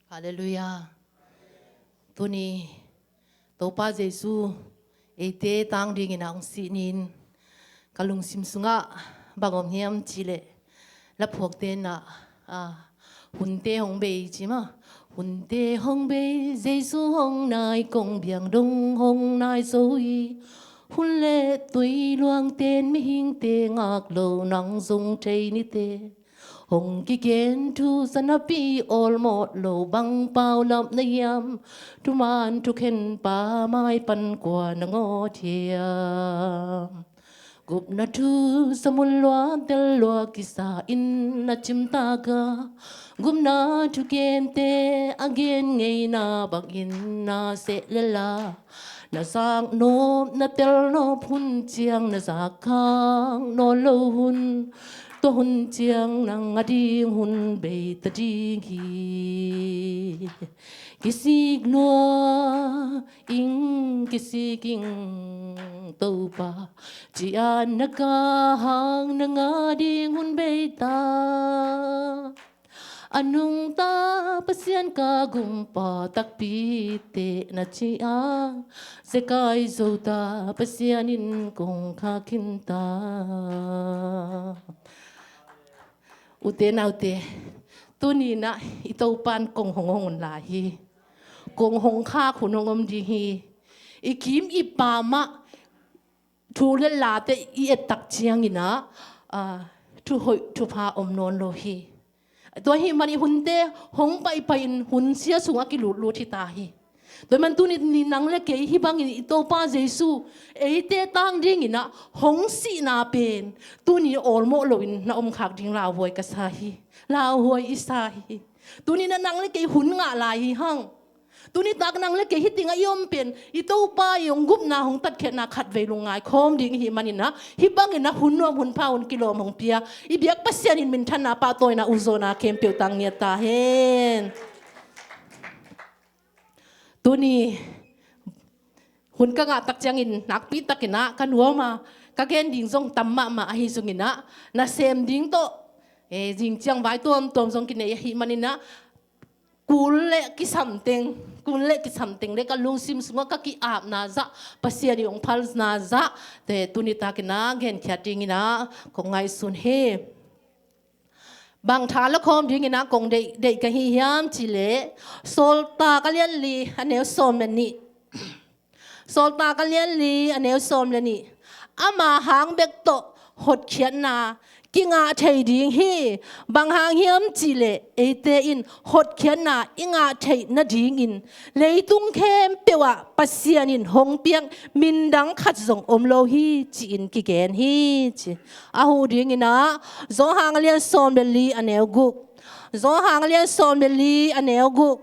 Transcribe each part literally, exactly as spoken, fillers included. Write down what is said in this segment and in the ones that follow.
Halleluiah. Tuni Topa Jesu eite tang dingin a hong sih ni-in ka lungsim sungah bang om hiam cih leh laphuakte in ah, ah, hunte hong bei ci mah. Hunte hong bei, Jesu hong nai, kong biang dong hong nai zo hi. Hun le tui luangten mihingte ngak lo, nang zong thei nite. Hong kigen thu zanapi awlmawh lo, bang paulap na hiam? Thuman thukhen pa mai pan kua na ngawt hiam? Gupna thu zamun lua tel lua kisa in na cimtak a, gupna thugente a gen ngeina bangin na seh lel a, na zak nop na tel nop hun ciang na zak khak nawn lo hun, tua hun ciang nang a ding hun bei ta ding hi. Kisik lua ing, kisik ing Topa, ci-a na kah hang nang a ding hun bei ta. A nungta Pasian ka gumpa takpi teh na ci-a, zekai zo ta, Pasian in kong khak khin ta. Ute naute, tuni in ah i Topa in kong hong hong un lai hi. Kong hong khak hun hong om ding hi. I kim i pam ah thu le late i et tak ciangin ah, ah, thu hoih thu pha om nawn lo hi. Tua ahih manin hunte hong paipai in hun sia sungah kilutlut hi ta hi. Tua ahih manin tuni in nang le kei hih bangin i Topa Jesu eite tang dingin ah hong sihna pen tuni awlmawh loin na om khak ding lauhuai ka sa hi. Lauhuai i sa hi. Tuni in ah nang le kei hun ngah lai hi hang. Tuni tak nang le kei hih tengah i om pen i Topa i hong gupna hong tatkhiatna khatvei lungngai khawm ding i hih manin ah, hih bangin ah hun nuam hun pha hun kilawm hong pia i biak Pasian in minthanna, pahtawina, ukzawhna khempeuh tang ngiat ta hen. Tuni hun ka ngah tak ciangin nakpi takin ah ka nuam a, ka gen ding zong tam mahmah ahi zongin ah, nasem ding tawh, eh, zing ciang vai tuamtuam zong kinei ahih manin ah, kul le kisam teng, kul le kisam teng le ka lungsim sungah ka ki-apna zah, Pasian i hong phalna zah te tuni takin ah genkhiat dingin ah kong ngaihsun hi. Bang tha la khawm dingin ah kong deih, deih ka hi hiam cih leh, Sawltak a lian li a neu sawm le nih. Sawltak a lian li a neu sawm le nih. Ama hang bek tawh hotkhiatna kingah thei ding hi. Bang hang hiam cih leh eite in hotkhiatna i ngah theih nadingin leitung khempeuh ah Pasian in hong piak min dang khat zong om lo hi, ci-in kigen hi, ci. A huh dingin ah Johan a lian sawm le li a neu guk. Johan a lian sawm le li a neu guk.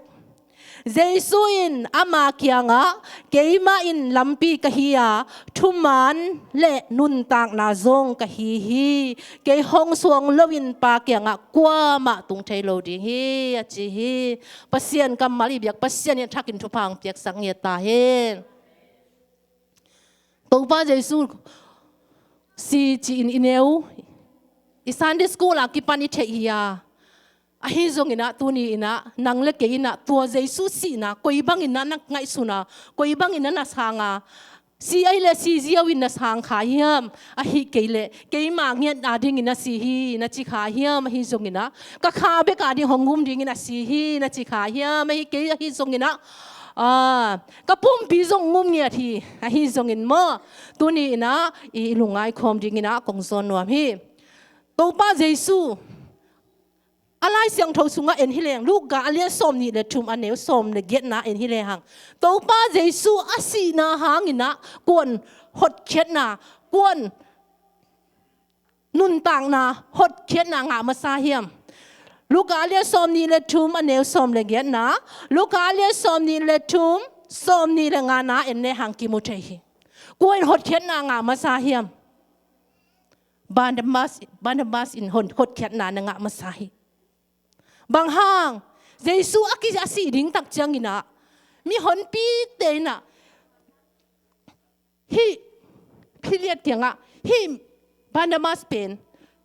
Jesu in ama kiangah, "Keimah in lampi ka hi a, thuman le nuntakna zong ka hi hi. Kei hong suang loin Pa kiangah kuamah tung thei lo ding hi," a ci hi. Pasian kammal i biak Pasian in a thakin thupha hong piaksak ngiat ta hen. Topa Jesu si ci-in i neu, i Sunday school a kipan i theih hi a, ahi zongin ah tuni in ah nang le kei in ah tua Jesu sihna koi bangin ah na ngaihsun a, koi bangin ah na sang a, si ahih leh si ziau in na sang kha hiam? Ahih kei leh keima ngiat a dingin a si hi na ci kha hiam? Ahi zongin ah ka kha bek a ding hong gum dingin a si hi na ci kha hiam? Ahih kei, ahi zongin ah, ah, ka pumpi zong gum ngiat hi. Ahi zongin maw, tuni in ah i lungngai khawm dingin ah kong zawn nuam hi. Topa Jesu a Lai Siangtho sungah en hi leng, Luka a lian sawm nih le thum a neu sawm le giatna en hi lehang, Topa Jesu a sihna hangin ah kuan hotkhiatna, kuan nuntakna hotkhiatna ngah masa hiam? Luka a lian sawm nih le thum a neu sawm le giatna, Luka a lian sawm nih le thum, sawm nih le ngana en lehang kimu thei hi. Kua in hotkhiatna ngah masa hiam? Barnabas, Barnabas in hon, hotkhiatna na ngah masa hi. Bang hang? Jesu a ki, a sih ding tak ciangin ah mihonpite in ah hih Pilat kiangah, "Hih Barnabas pen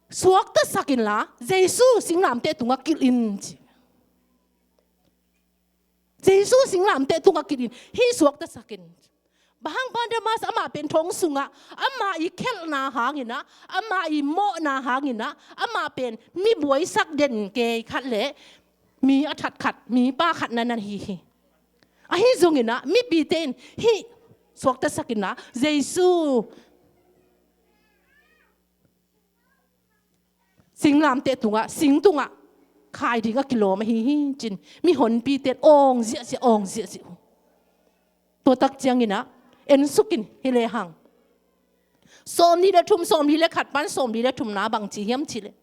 suaktasak inla Jesu singlamteh tungah kilh in," ci. Jesu singlamteh tungah kilh in, hih suaktasak in. Bang hang Barnabas amah pen thong sungah, amah i khelhna hangin ah, amah i mawhna hangin ah, amah pen mi buaisak den kei khat le mi a that khat, mipa khat na na hi hi. Ahi zongin ah, mipite in hih suaktasak in ah, Jesu singlamteh tungah, sing tungah khai ding a kilawm ahi hi ci-in, mihonpite in awng ziahziah, awng ziahziah uh. Tua tak ciangin ah, en suk in hi lehang. Sawmnih le thum, sawmli le khat pan sawmli le thumna bang ci hiam cih leh,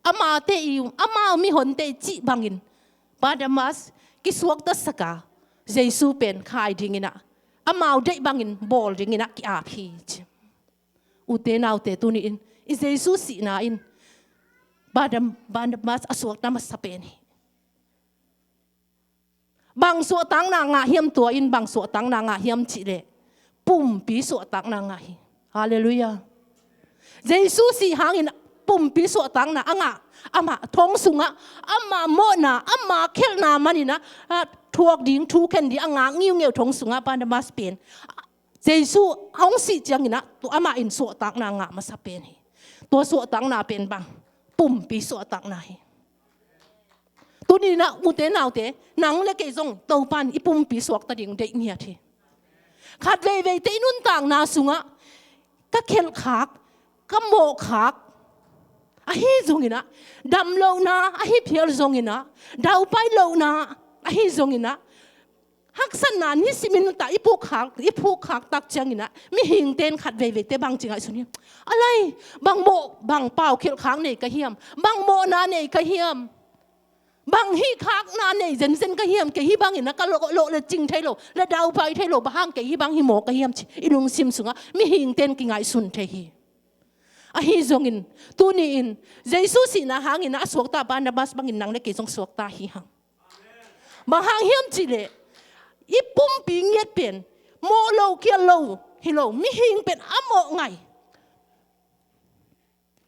amaute i, amau mihonte i cih bangin, Barnabas kisuaktasak a, Jesu pen khai dingin ah, amau deih bangin bawl dingin ah ki-ap hi ci. Ute naute, tuni-in i Jesu sihna in Barnab-, Barnabas a suakta masa pen hi. Bang suahtakna ngah hiam? Tua in bang suahtakna ngah hiam cih leh, pumpi suahtakna ngah hi. Halleluiah. Jesu sih hangin pumpi suahtakna a ngah, amah thong sungah, amah mawhna, amah khelhna manin ah, a thuak ding, thukhen ding a ngak ngiungeu thong sungah Barnabas pen, Jesu hong sih ciangin ah, tua amah in suahtakna ngah masa pen hi. Tua suahtakna pen bang, pumpi suahtakna hi. Tuni-in ah, ute naute, nang le kei zong Topa'n i pumpi suakta ding deih ngiat hi. Khat veiveite i nuntakna sungah, ka khelhkhak, ka mawhkhak, ahi zongin ah, damlohna ahi phial zongin ah, daupai lohna ahi zongin ah, haksatna nisimin ta i phukkhak, i phukkhak tak ciangin ah, mihingte in khat veiveite bang ci ngaihsun hiam? A lai, bang mawh, bang pau khelhkhak nei ka hiam? Bang mawhna nei ka hiam? Bang hih khakna nei zenzen ka hiam? Kei hih bangin ah ka lawh, lawh le cing thei lo, le daupai thei lo, bang hang kei hih bang hi maw ka hiam ci i lungsim sungah mihingte in kingaihsun thei hi. Ahi zongin, tuni-in Jesu sihna hangin ah a suakta Barnabas bangin nang le kei zong suakta hi hang. Bang hang hiam cih leh, i pumpi ngiat pen mawh lo, khial lo hi lo, mihing pen a mawh ngai.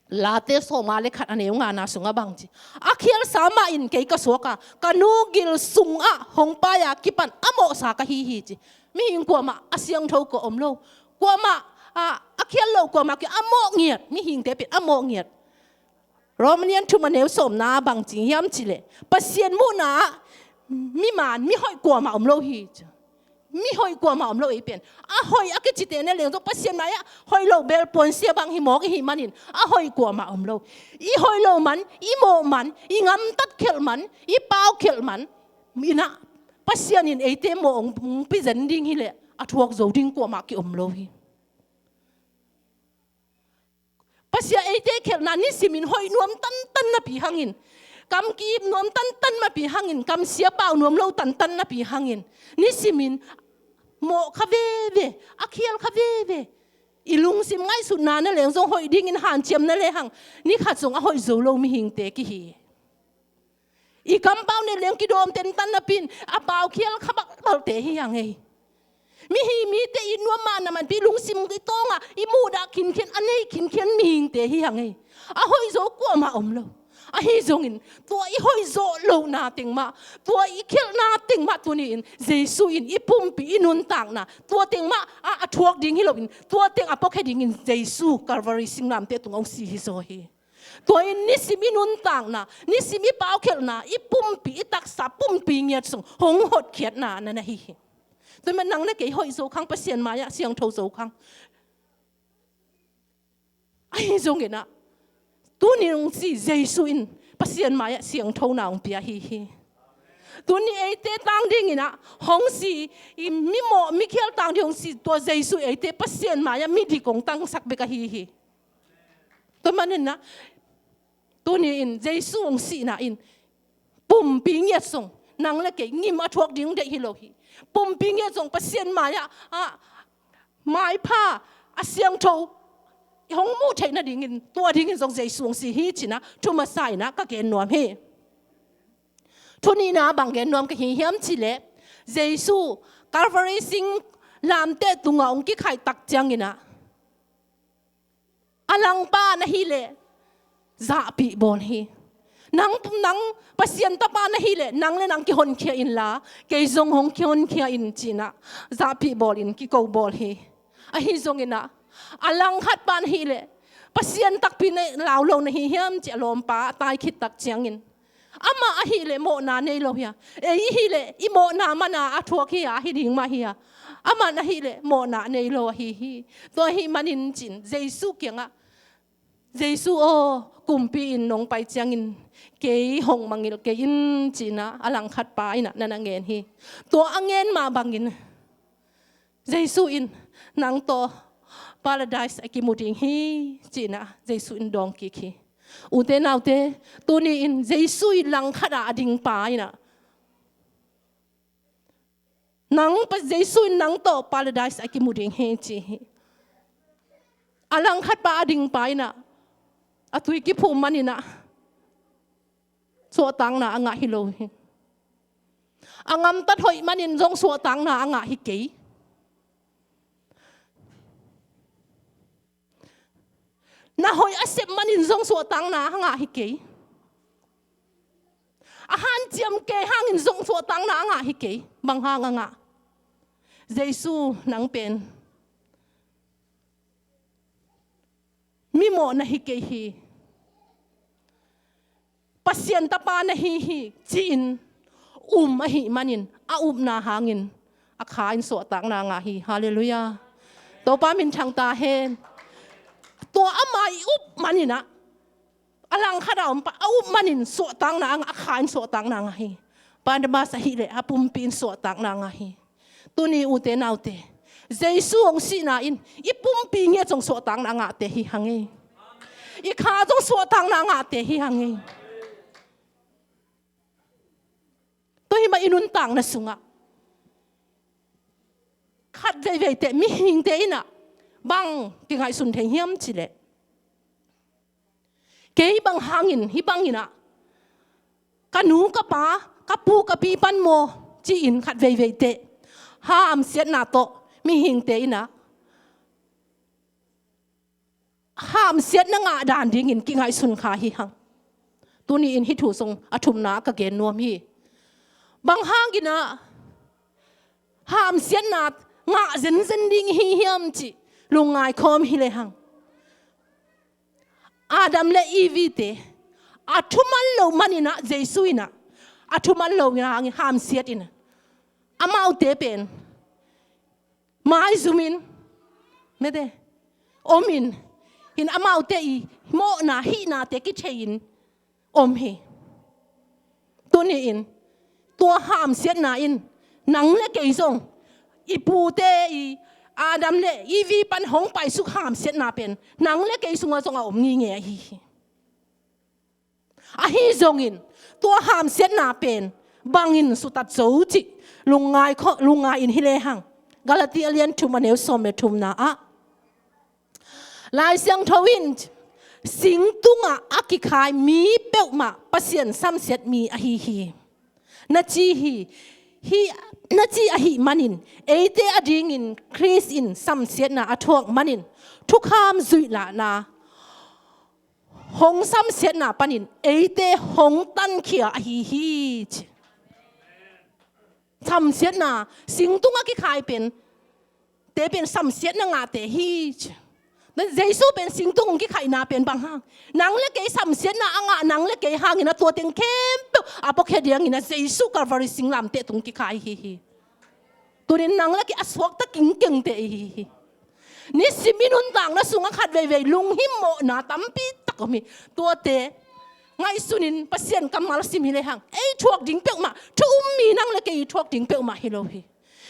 Late sawmnga le khat, a neu ngana sungah bang ci? A khialsa mah in kei ka suak a, ka nu gil sungah hong pai a kipan a mawhsa ka hi hi ci. Mihing kuamah a siangtho kua om lo. Kuamah, a, a khial lo kuamah kia a mawh ngiat. Mihingte pen a mawh ngiat. Rom a lian thum, a neu sawmna bang ci hiam cih leh, Pasian muhna ah miman, mihoih kuamah om lo hi ci. Mihoih kuamah om lo, ei pen. A hoih a kicite na leng zong Pasian mai-ah hoih lo bel puansia bang hi mawk i hih manin, a hoih kuamah om lo. I hoih lo man, i mawh man, i ngamtat khelh man, i pau khelh man in ah, Pasian in eite mawh hong pi zen ding hi leh, a thuak zo ding kuamah ki-om lo hi. Pasian eite khelhna nisimin hoih nuam tantan napi hangin, kam ki-ip nuam tantan napi hangin, kam sia pau nuam lo tantan napi hangin, nisimin mawh kha veve, a khial kha veve. I lungsim ngaihsutna na leng zong hoih dingin hanciam na lehang, ni khat zong a hoih zo lo mihingte kihi. I kampau ne leng kidawm tentan napi-in, a pau khial kha balbalte hi hang ei. Mihi mite i nuam mahna manpi lungsim i tawngah i muhdah khinkhian, a nei khinkhian mihingte hi hang ei. A hoih zo kuamah om lo. Ahi zongin, tua i hoih zawh lohna teng mah, tua i khialhna teng mah tuni-in, Jesu in i pumpi i nuntakna, tua teng mah a, a thuak ding hi loin, tua teng a puakhia dingin Jesu Calvary singlamteh tungah hong si hi zaw hi. Tua in nisim i nuntakna, nisim i paukhialhna, i pumpi, i taksa pumpi ngiat sung hong hotkhiatna na na hi hi. Tua mah nang le kei hoih zo khang, Pasian mai-ah siangtho zo khang. Ahi zongin ah, tuni hong si Jesu in Pasian mai-ah siangthona hong pia hi hi. Tuni eite tang dingin ah hong si, i mimawh mikhial tang ding hong si, tua Jesu eite Pasian mai-ah midik hong tangsak bek ahi hi. Tua manin ah, tuni-in Jesu hong sihna in pumpi ngiat sung, nang le kei ngim a thuak ding deih hi lo hi. Pumpi ngiat sung Pasian mai-ah, ah, maipha, a siangtho hong muh theih nadingin, tua dingin zong Jesu hong si hi ci-in ah, thu masa-in ah ka gen nuam hi. Thu nihna bang gen nuam ka hi hiam cih leh, Jesu Calvary singlamteh tungah hong kikhaih tak ciangin ah, a langpa na hi leh zahpih bawl hi. Nang, nang Pasian tapa na hih leh nang le nang kihonkhia inla, kei zong hong kihonkhia in ci-in ah zahpih bawlin kiko bawl hi. Ahi zongin ah a langkhat pa na hih leh Pasian takpi na lau lo na hi hiam ci a lawmpa a tai khit tak ciangin, amah ahih leh mawhna nei lo hi a, ei ahih leh i mawhna mana a thuak hi a, ahi ding mah hi a, amah na hih leh mawhna nei lo ahi hi. Tua ahih manin ci-in Jesu kiangah, Jesu aw, kumpi in nong pai ciangin kei hong mangngilh kei in ci-in ah a langkhat pa in ah na na ngen hi. Tua a ngen mah bangin Jesu in nang tawh Paradise a kimu ding hi ci-in ah Jesu in dawng kik hi. Ute naute, tuni in Jesu i langkhat ah a ding pa in ah nang pa, Jesu in nang tawh Paradise a kimu ding hi ci hi. A langkhat pa a ding pa in ah a tui kiphum manin ah suahtakna a ngah hi lo hi. A gamtat hoih manin zong suahtakna a ngah hi kei. Na hoih a sep manin zong suahtakna a ngah hi kei. A hanciam kei hangin zong suahtakna a ngah hi kei. Bang hang a ngah? Jesu nang pen mimawh na hi kei hi. Pasian tapa na hi hi ci-in um ahih manin a upna hangin a kha in suahtakna a ngah hi. Halleluiah. Topa minthang ta hen. Tua ama i up manin ah a langkhat a om pa a up manin suahtakna a ngah, a kha in suahtakna a ngah hi. Barnabas ahih leh a pumpi in suahtakna a ngah hi. Tuni ute naute, Jesu hong sihna in i pumpi ngiat zong suahtakna a ngahte hi hang ei. I kha zong suahtakna a ngahte hi hang ei. Tua hi mah i nuntakna sungah khat veivei teh mihingte in ah bang kingaihsun thei hiam cih leh, kei bang hangin hih bangin ah ka nu ka pa, ka pu ka pi pan maw ci-in khat veivei teh hamsiatna tawh mihingte in ah hamsiatna ngah dan dingin kingaihsun kha hi hang. Tuni in hih thu sung a thumna ka gen nuam hi. Bang hangin ah hamsiatna ngah zenzen ding hi hiam cih lungngai khawm hi lehang, Adam le Evi te a thuman lo manin ah Jesu in ah a thuman lo hangin hamsiat in ah amaute pen maizumin mete omin, in amaute i mawhna hihnate kithei-in om hi. Tuni in tua hamsiatna in nang le kei zong i pute i Adam le Evi pan hong paisuk hamsiatna pen nang le kei sungah zong a om ngingei ahi hi. Ahi zongin tua hamsiatna pen bangin sutat zo cih lungngai kho, lungngai in hi lehang, Galatia lian thum a neu sawm le thumna ah Lai Siangtho in singtungah a kikhai mi peuhmah Pasian samsiat mi ahi hi. Na ci hi, hi, na ci ahih manin eite adingin Khrist in samsiatna a thuak manin thukham zuihlahna hong samsiatna panin eite hong tankhia ahi hi ci. Samsiatna, singtung a kikhai pen te pen samsiatna ngahte hi ci. Jesu pen singtung hong kikhaihna pen bang hang? Nang le kei samsiatna a ngah nang le kei hangin a tua teng khempeuh a puakhia dingin a Jesu Calvary singlamteh tung kikhai hi hi. Tunin nang le kei a suakta kingkengte i hi hi. Nisim i nuntakna sungah khat veivei lunghimawhna tampi tak om hi. Tuate ngaihsunin Pasian kammal sim hi lehang ei thuak ding peuhmah, thu um mi nang le kei i thuak ding peuhmah hi lo hi.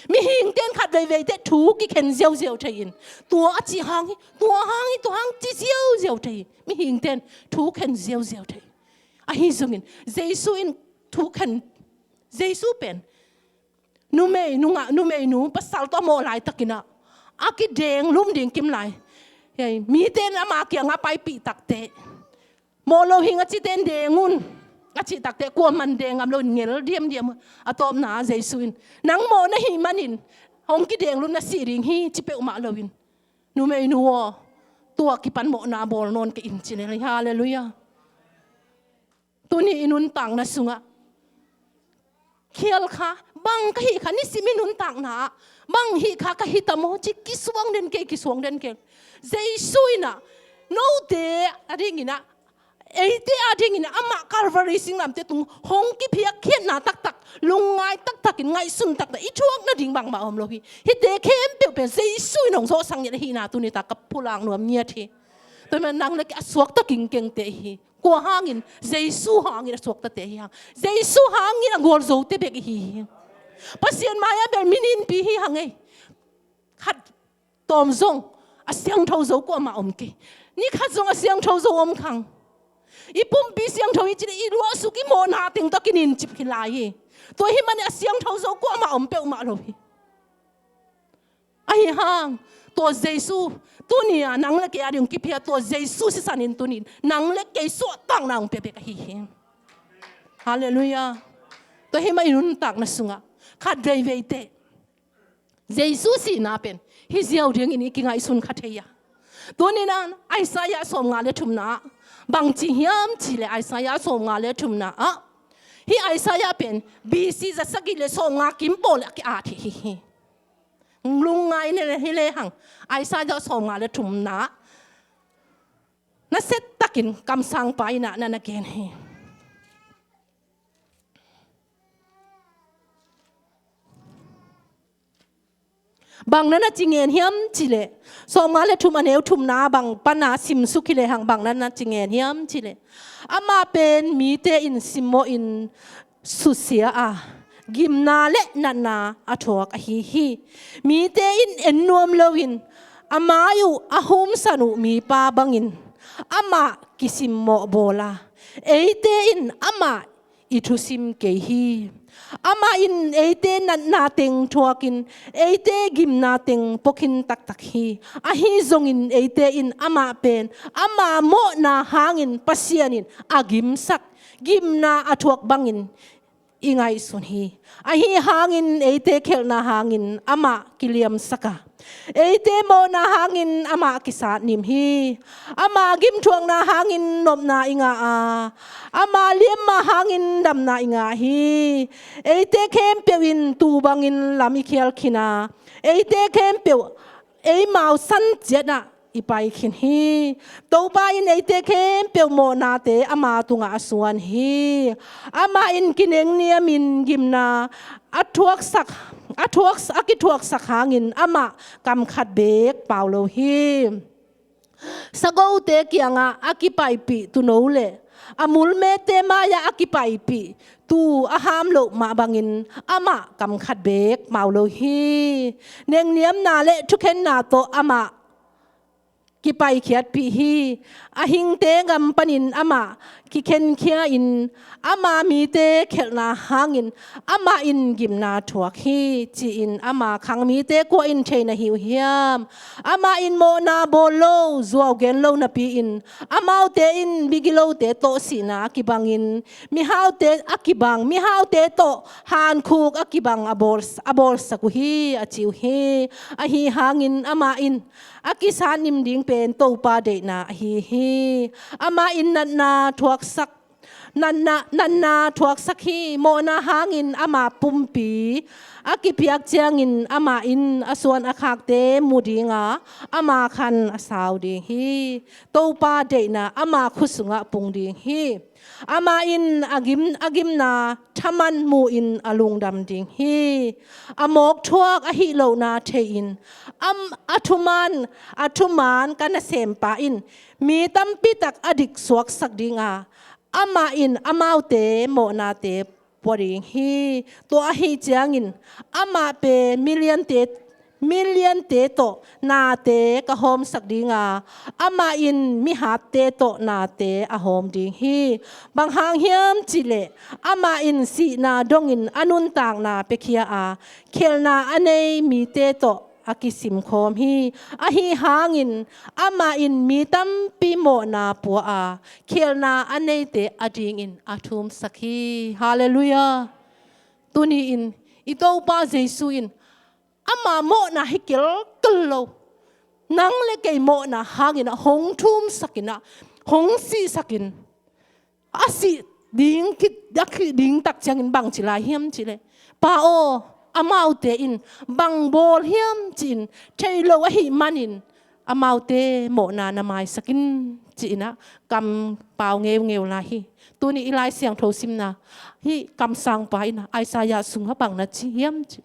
Mihingte in khat veivei teh thu kikhen ziauziau thei in, tua a cih hang hi, tua hang hi, tua hang ci ziauziau thei hi. Mihingte in thu khen ziauziau thei hi. Ahi zongin Jesu in thu khen, Jesu pen numei nungah, numeinu pasal tawh a mawh laitakin ah a kideng lum ding kim lai. Hei, mite in ama kiangah paipih takteh, mawh lo hing a cite in deng un a cih takteh kuaman deng ngam loin ngel diamdiam. A tawpna Jesu in nang mawh na hih manin hong kideng lum na sih ding hi ci peuhmah loin, numeinu aw, tua kipan mawhna bawl nawn kei in ci lel hi. Halleluiah. Tuni i nuntakna sungah khial kha, bang ka hih kha, nisim i nuntakna ah bang hih kha ka hi tam aw ci kisuang den kei, kisuang den kei. Jesu in ah note a dingin ah, eite a dingin ah amah Calvary singlamteh tung hong kiphiakkhiatna taktak, lungngai taktakin, ngaihsun taktak i thuak nading bangmah om lo hi. Hihte khempeuh pen Jesu in hong zawhsak ngiat ahihna tuni tak ka pulak nuam ngiat hi. Tua manin nang le kei a suakta kingkengte hi. Kua hangin? Jesu hangin a suaktate hi hang. Jesu hangin a gualzote bek i hi hi. Pasian mai-ah bel mi ninpi hi hang ei. Khat tawm zong a siangtho zo kuamah om kei. Ni khat zong a siangtho zo om khang. I pumpi siangtho hi ci leh i luahsuk i mawhna teng tawh kinincip khin lai hi. Tua hi manin a siangtho zo kuamah om peuhmah lo hi. Ahi hang, tua Jesu, tuni-a nang le kei a ding kipia tua Jesu sisan in tuni-in nang le kei suahtakna hong pia bek ahi hi. Halleluiah. Tua hi mah i nuntakna sungah khat veivei teh Jesu sihna pen hi ziau dingin i kingaihsun kha thei a. Tuni-in Isaiah sawmnga le thumna ah bang ci hiam cih leh, Isaiah sawmnga le thumna ah, hih Isaiah pen B C za sagih le sawmnga kim pawl a ki-at hi hi hi. Lungngai ni le hi le hang, Isaiah sawmnga le thumna ah nasia takin kamsangpa in ah na na gen hi. Bang na na ci ngen hiam cih leh, sawmnga le thum a neu thumna bang pan a simsuk hi le hang, bang na na ci ngen hiam cih leh, amah pen mite in simmawhin susia a, gimna le natna a thuak ahi hi. Mite in en nuam loin a mai uh a humsan uh mipa bangin amah kisimmawh bawl a, eite in amah i thusim kei hi. Amah in eite natna teng thuakin eite gimna teng pua khin taktak hi. Ahi zongin eite in amah pen ama mawhna hangin Pasian in a gimsak, gimna a thuak bangin i ngaihsun hi. Ahi hangin eite khelhna hangin amah kiliamsak a, eite mawhna hangin amah kisatnim hi. Ama gimthuakna hangin nopna i ngah a, ama liamma hangin damna i ngah hi. Eite khempeuh in tuu bangin lam i khial khin a, eite khempeuh eimau san ciatah i pai khin hi. Topa in eite khempeuh mawhnate ama tungah a suan hi. Amah in kinengniamin gimna a thuaksak, a thuak, a kithuaksak hangin amah kam khat beek pau lo hi. Sagote kiangah a kipaipih tuuno le a mulmete mai-ah a kipaipih tuu a ham loh mah bangin amah kam khat beek pau lo hi. Nengniamna le thukhenna tawh amah kipaikhiatpih hi. A hingte gam panin amah kikhenkhia-in ama mite khelhna hangin amah in gimna thuak hi, ci-in ama khang mite kua in thei na hi uh hiam? Amah in mawhna bawl lo, zuau gen lo napi-in amaute in migilote tawh sihna a kibangin mihaute a kibang, mihaute tawh hankhuk a kibang a bawl, a bawlsak uh hi, a ci uh hi. Ahi hangin amah in a kisatnim ding pen Topa deihna ahi hi. Amah in natna thuaksak, natna, natna thuaksak hi. Mawhna hangin ama pumpi a kipiak ciangin amah in a suan a khakte mu ding a, ama khan a sau ding hi. Topa deihna ama khut sungah pung ding hi. Amah in a gim, a gimna thaman mu-in a lungdam ding hi. A mawk thuak ahih lohna thei-in, am, a thuman, a thuman ka nasempa in mi tampi tak a dik suaksak ding a, amah in amaute mawhnate pua ding hi. Tua ahi ciangin amah pen miliante, miliante tawh nate ka hawmsak ding a, amah in mihatte tawh nate a hawm ding hi. Bang hang hiam cih leh amah in sihna dongin a nuntakna piakhia a, khelhna a nei mite tawh a kisimkhawm hi. Ahi hangin amah in mi tampi mawhna pua a, khelhna a neite adingin a thumsak hi. Halleluiah. Tuni-in i Topa Jesu in ama mawhna hi kelkel lo, nang le kei mawhna hangin ah hong thumsak in ah, hong sihsak in, a sih ding khit, a khit ding tak ciangin bang ci lai hiam cih leh, Pa aw, amaute in bang bawl hiam ci-in thei lo ahih manin amaute mawhna na maisak in ci-in ah kampau ngeungeu lai hi. Tuni i Lai Siangtho simna hih kamsangpa in ah Isaiah sungah bang na ci hiam ci,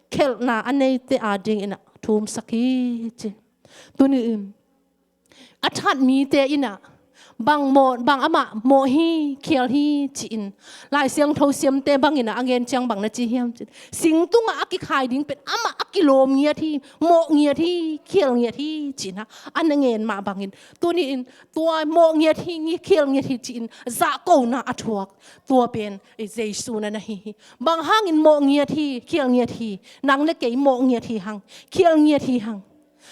khelhna a neite adingin ah thumsak hi ci. Tuni in a that mite in ah bang mawh, bang amah mawh hi, khial hi ci-in Lai Siangtho siamte bangin ah a ngen ciang bang na ci hiam ci, sing tungah a kikhai ding pen amah a kilawm ngiat hi, mawh ngiat hi, khial ngiat hi ci-in ah a na ngen mah bangin tuni in tua mawh ngiat hi, ngi-, khial ngiat hi ci-in zahkona a thuak tua pen Jesu na na hi hi. Bang hangin mawh ngiat hi, khial ngiat hi, nang le kei mawh ngiat hi hang, khial ngiat hi hang.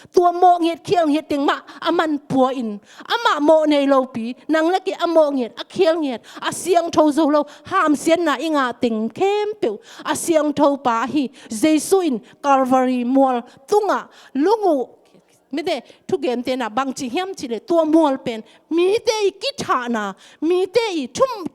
Tua mawh ngiat khial ngiat teng mah a man pua in, amah mawh nei lopi, nang le kei a mawh ngiat, a khial ngiat, a siangtho zo lo hamsiatna i ngah teng khempeuh a siangtho pa hi. Jesu in Calvary mual tungah lunguh, mite thugemte na bang ci hiam cih leh tua mual pen mite i kithahna, mite i thum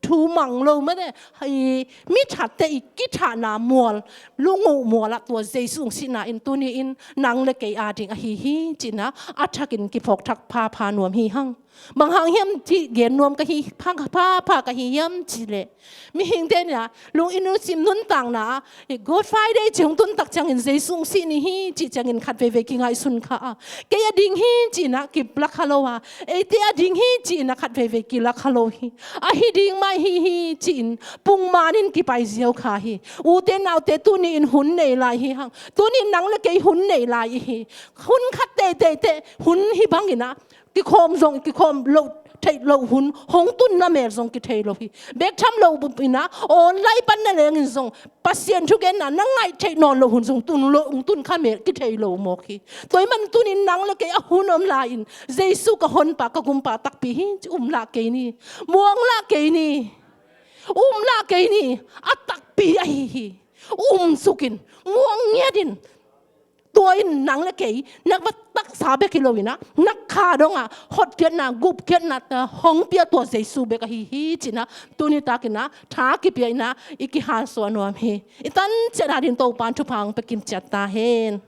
thu mang lo mate, hei, mi thatte i kithahna mual, lunguh mual ah tua Jesu hong sihna in tuni in nang le kei ading ahi hi ci-in ah a thakin kiphawk thak phapha nuam hi hang. Bang hang hiam cih gen nuam ka hi, pha, phapha ka hi hiam cih leh, mihingte in ah lung i nusim nuntakna ah Good Friday ci hong tun tak ciangin Jesu hong sih ni hi cih ciangin khat veivei kingaihsun kha a, kei a ding hi ci-in ah kila kha lo a, eite a ding hi ci-in ah khat veivei kila kha lo hi. Ahi ding mah hi hi ci-in pungman in kipai ziau kha hi. Ute naute, tuni in hun nei lai hi hang. Tuni in nang le kei hun nei lai i hi. Hun khat teitei teh hun hi bangin ah kikhawm zong kikhawm loh theih loh hun hong tun na mel zong kithei lo hi. Bek tham loh bup in ah online pan na lengin zong Pasian thugenna na ngaih theih nawn loh hun zong tun loh, hong tun kha mel kithei lo mawk hi. Tua ahih man tuni in nang le kei a hun om lai-in Jesu ka honpa, ka gumpa takpi hi ci-in um lah kei ni. Muang lah kei ni. Um lah kei ni. A takpi ahi hi. Um suk in. Muang ngiat in. Tua in nang le kei na va taksa bek hi lo in ah, na kha dongah hotkhiatna, gupkhiatna hong pia tua Jesu bek ahi hi ci-in ah tuni takin ah tha kipia in ah i kihansuah nuam hi. I tan ciat adingin Topa'n thupha hong pia kim ciat ta hen.